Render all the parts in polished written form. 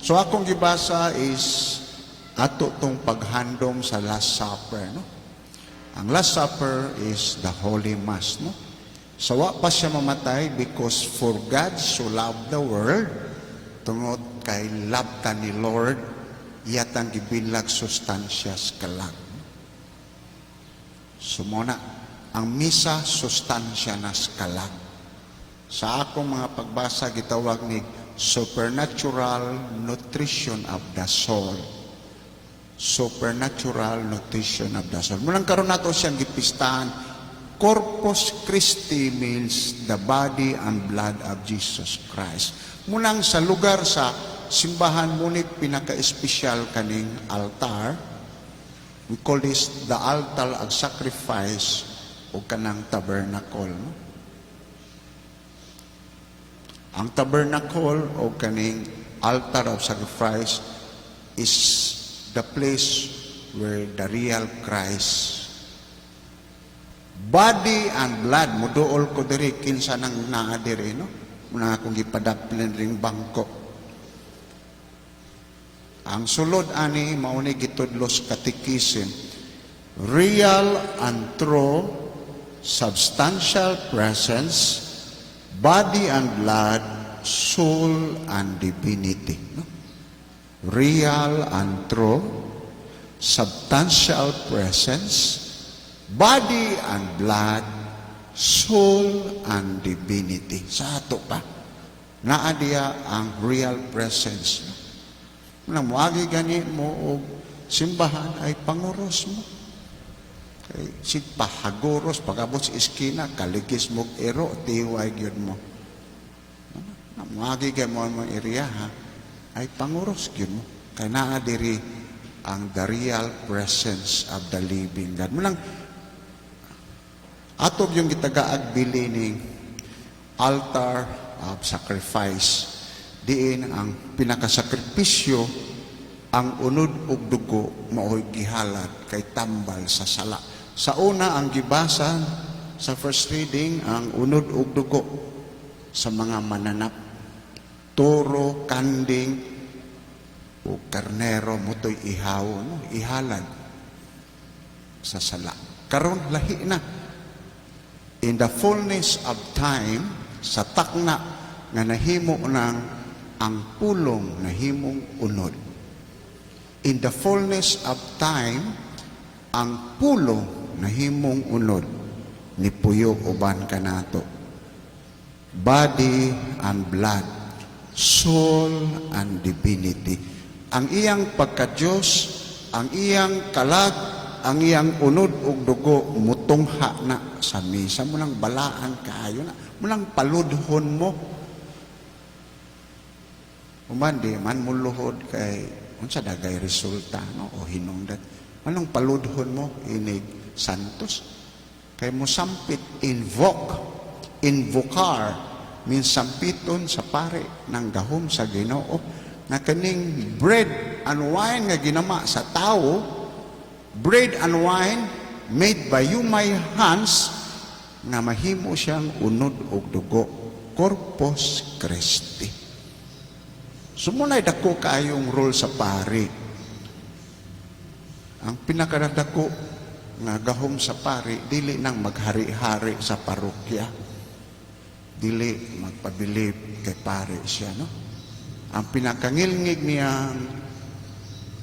So akong gibasa is ato tong paghandom sa Last Supper, no? Ang Last Supper is the Holy Mass, no? So wa pa siya mamatay, because for God so loved the world, tungod kay love ta ni Lord, iya tang gibilad sustansya sa kalag. So mao na, ang misa, sustansya na sa kalag. Sa akong mga pagbasa, gitawag ni supernatural nutrition of the soul. Supernatural nutrition of the soul. Mao nang karon nato siyang gipistahan. Corpus Christi means the body and blood of Jesus Christ. Mao nang sa lugar sa simbahan mao ni pinaka-espesyal kaning altar. We call this the altar of sacrifice o kanang tabernacle. No? Ang tabernacle o kaning altar of sacrifice is the place where the real Christ body and blood muduol ko diri. Kinsa nang naa diri, no? Mao na akong gipadaplan ring bangko. Ang sulod ani, mao ni gitudlo sa catechism: real and true substantial presence, body and blood, soul and divinity, no? Real and true substantial presence, body and blood, soul and divinity. Sa ato pa, naa diya ang real presence. Nang moagi gani mo og simbahan ay panguros mo. Kay sig pahaguros pag-abot sa iskina, kaligis mo ero, tiway gyud mo. Na moagi kay mo mo area ha, ay panguros gyud mo. Kay naa diri ang the real presence of the living God. Mao nang ato yung gitagaag bili ning altar of sacrifice, diin ang pinakasakripisyo, ang unod ug dugo, mao'y gihalad kay tambal sa sala. Sa una, ang gibasa sa first reading, ang unod ug dugo sa mga mananap, toro, kanding o karnero, mao to'y ihaw, no? Ihalad sa sala. Karon lahi na. In the fullness of time, sa takna nga nahimo ng ang pulong nahimong unod. In the fullness of time, ang pulong nahimong unod, nipuyo uban kanato. Body and blood, soul and divinity. Ang iyang pagka-Diyos, ang iyang kalag, ang iyang unod ug dugo mutungha na sa misa. Mao nang balaan kaayo na. Mao nang paludhon mo. Uman di man mo luhod kay unsa dagay resulta, no, o hinungdan. Anong paludhon mo inig Santos? Kay mo sampit, invoke, invocar means sampiton sa pare ng gahom sa Ginoo nga kaning bread and wine nga ginama sa tao, bread and wine made by you, my hands, nga mahimo siyang unod og dugo, Corpus Christi. So mao na'y dako kaayong role sa pari. Ang pinakadako nga gahom sa pari, dili nang maghari-hari sa parokya. Dili magpabilib kay pari siya, no? Ang pinakangilngig niyang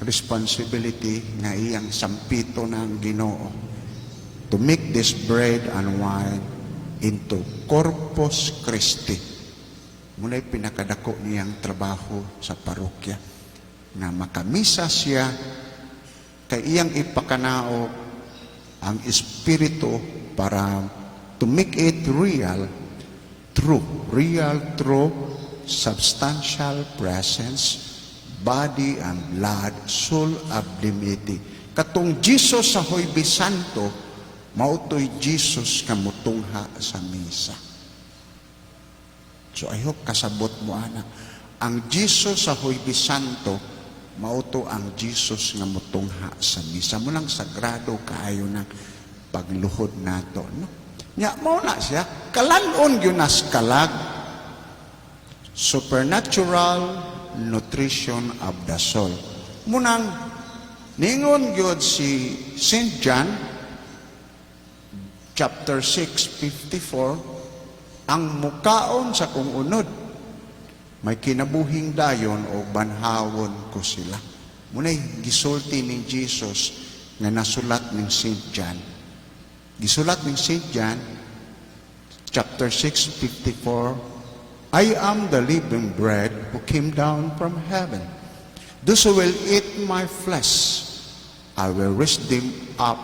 responsibility nga iyang sampito ng Ginoo to make this bread and wine into Corpus Christi. Mao na'y pinakadako niyang trabaho sa parokya nga makamisa siya kay iyang ipakanaog ang espiritu para to make it real, true, real, true, substantial presence, body and blood, soul of divinity. Katong Jesus sa Huwebes Santo, mao to'y Jesus nga mutungha sa misa. So I hope kasabot mo ana. Ang Jesus sa Huwebes Santo, mao to ang Jesus nga mutungha sa misa. Mao nang sagrado kaayo ng pagluhod nato. No? Nya, mao na siya. Kalan-on gyud nas kalag. Supernatural nutrition of the soul. Munang ningon gyud si St. John chapter 6:54, "Ang mukaon sa kong unod may kinabuhing dayon o banhawon ko sila." Muna'y gisulti ni Jesus nga nasulat ng St. John. Gisulat ng St. John chapter 6:54, "I am the living bread who came down from heaven. Those who will eat my flesh, I will raise them up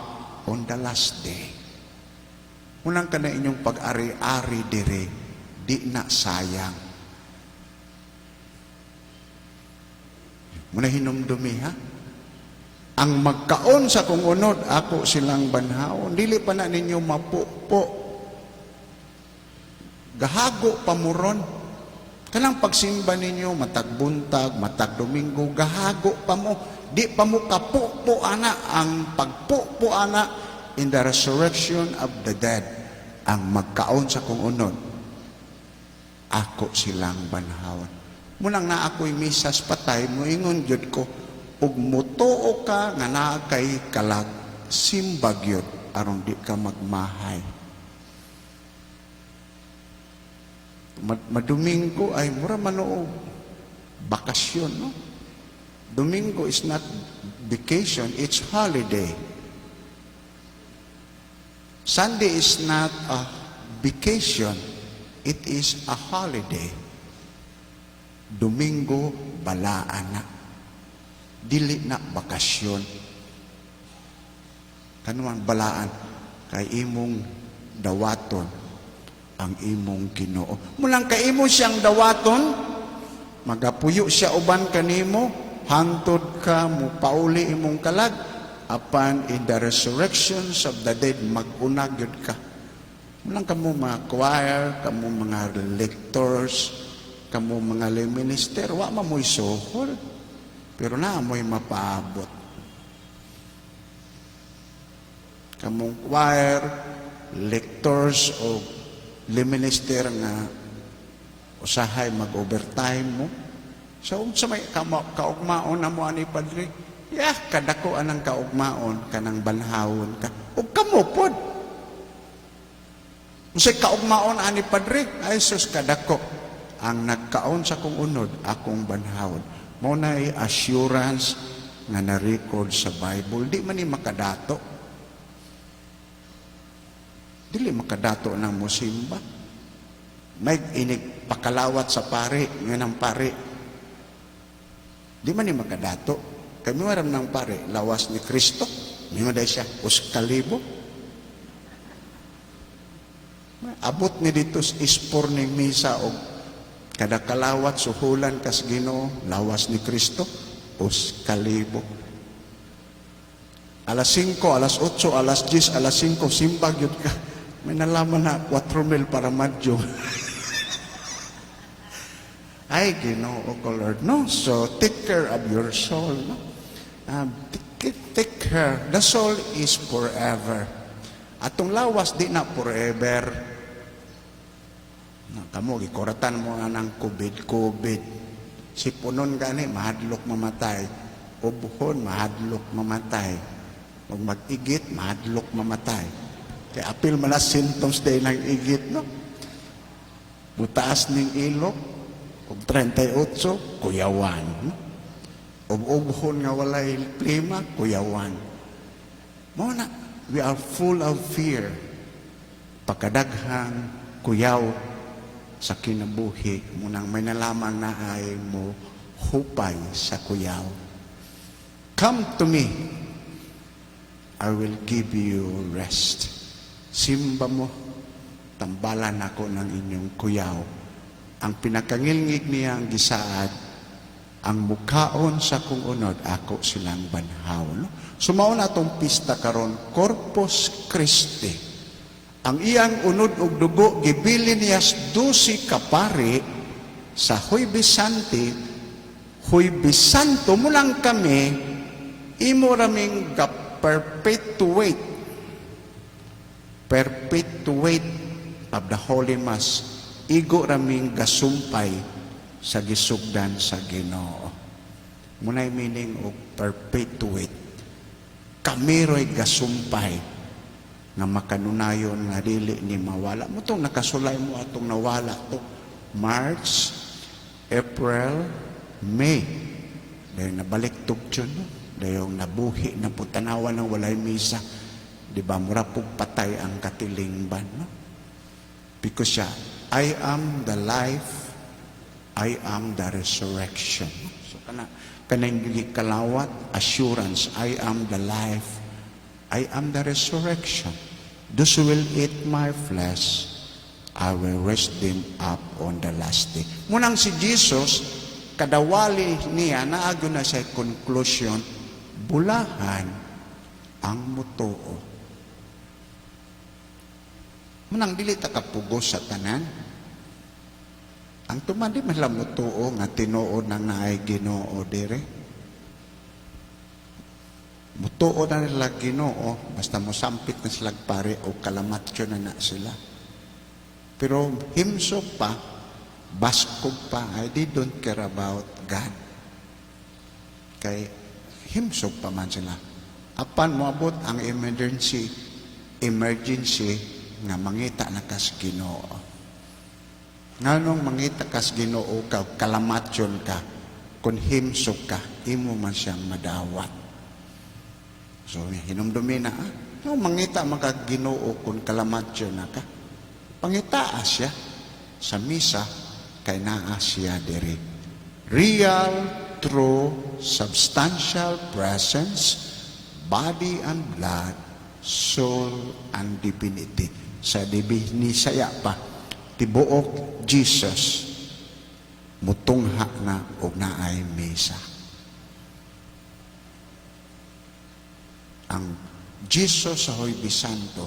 on the last day." Unang ka na inyong pag-ari-ari dire, di na sayang. Muna hinumdumi, ha? Ang magkaon sa kong unod, ako silang banhawon. Dili pa na ninyo mapupo. Gahago pa mo ron. Kanang pagsimba ninyo, matag buntag, matag Domingo, gahago pa mo. Di pa mo kapupo ana, ang pagpupo ana in the resurrection of the dead. Ang magkaon sa kong unod, ako silang banhawon. Munang na ako'y misas patay, moingon gyud ko, ug mutuo ka nga naa kay kalag, simbag gyud aron di ka magmahay. Madomingo ay mura manoog bakasyon, no? Domingo is not vacation, it's holiday. Sunday is not a vacation, it is a holiday. Domingo, balaan na. Dili na bakasyon. Kanuang balaan kay imong dawaton ang imong Ginoo. Mulang kay imo siyang dawaton, magapuyo siya uban kanimo, hantod ka mo pauli imong kalag, apan in the resurrections of the dead, mag-una gyud ka. Mulang kamo mga choir, kamo mga lectors, kamo mga lay minister, wa man mo'y suhol, pero naa mo'y mapaabot. Kamong choir, lectors o lay minister nga usahay mag-overtime mo. So, unsa may kaugmaon na mo ani, Padre? Ya, kadako anang kaugmaon kanang banhawon ka. Ug kamo pod. Unsay kaugmaon ani, Padre? Ay sus, kadako. Ang nagkaon sa kong unod, akong banhawon. Mao na assurance nga na-record sa Bible. Di man ni makadato. Dili makadato ng musimba. May inig pakalawat sa pare, nga ng pare. Di man ni makadato. Kami waram ng pare, lawas ni Kristo. May maday siya, uskalibo. Abot ni dito sa ispor ni misa o kada kalawat suhulan kas Ginoo, lawas ni Kristo, uskalibo. Alas 5, alas 8, alas 10, alas 5, simbag yun ka. May nalaman na 4 mil para madyo. Ay, Ginoo ko, Lord. No? So, take care of your soul. No? Take care. The soul is forever. Atong lawas, di na forever. Na, kamo, gikuratan mo nga ng COVID, COVID. Si punon gani, mahadlok mamatay. Ubuhon, mahadlok mamatay. Huwag mag-igit, mahadlok mamatay. Kaya apil man na symptoms day ng igit, no? Mutaas ning ilok, og 38, kuyawan. No? Og ubhon nga walay plima, kuyawan. Mao na, we are full of fear. Pagkadaghang kuyaw sa kinabuhi, munang may nalaman na ay mo hupay sa kuyaw. Come to me, I will give you rest. Simba mo, tambalan ako ng inyong kuyaw. Ang pinakangilngig niya ang gisaad, ang mukaon sa kong unod, ako silang banhaw. No? So mao na atong pista karon, Corpus Christi. Ang iyang unod og dugo gibilin niya sa 12 ka pari sa Huwebes Santi, Huwebes Santo mo lang kami imo raming ga perpetuate of the Holy Mass. Igo raming gasumpay sa gisugdan sa Ginoo. Muna'y meaning of perpetuate. Kami ro'y gasumpay nga makanunayon nga dili ni mawala. Mao tong nakasulay mo atong nawala to March, April, May. Dayon nabalik tugtyon, no? Dayon nabuhi na po, tanawa ng walay misa. Di ba, mura pug patay ang katilingban, no? Because siya, "I am the life, I am the resurrection." So kana kanang kalawat assurance, "I am the life, I am the resurrection. Those who will eat my flesh, I will raise them up on the last day." Munang si Jesus, kadawali niya, naa gyud na sa conclusion, bulahan ang mutuo. Munang dili ta kapugos sa tanan. Ang tuman di man lang mutuo nga tinuod nang naay Ginoo dire. Mutuo na nila Ginoo basta mosampit na sila pare o kalamatyo na na sila. Pero himsog pa, baskog pa, I they don't care about God. Kay himsog pa man sila. Apan moabot ang emergency, emergency nga mangita na kas Ginoo. Nganong mangita kas Ginoo ka, kalamatyon ka, kung himsog ka, imo man siyang madawat. So, hinumdumi na, no, mangita man ka Ginoo kung kalamatyon na ka. Pangitaa siya sa misa kay naa siya diri. Real, true, substantial presence, body and blood, soul and divinity. Sa Divinisaya pa, tibuok Jesus, mutungha na og naay misa. Ang Jesus sa Huwebes Santo,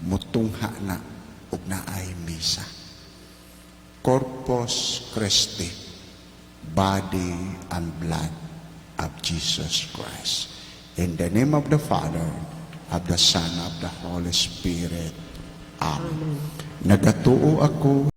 mutungha na og naay misa. Corpus Christi, body and blood of Jesus Christ. In the name of the Father, of the Son, of the Holy Spirit. Amen. Nagatuo ako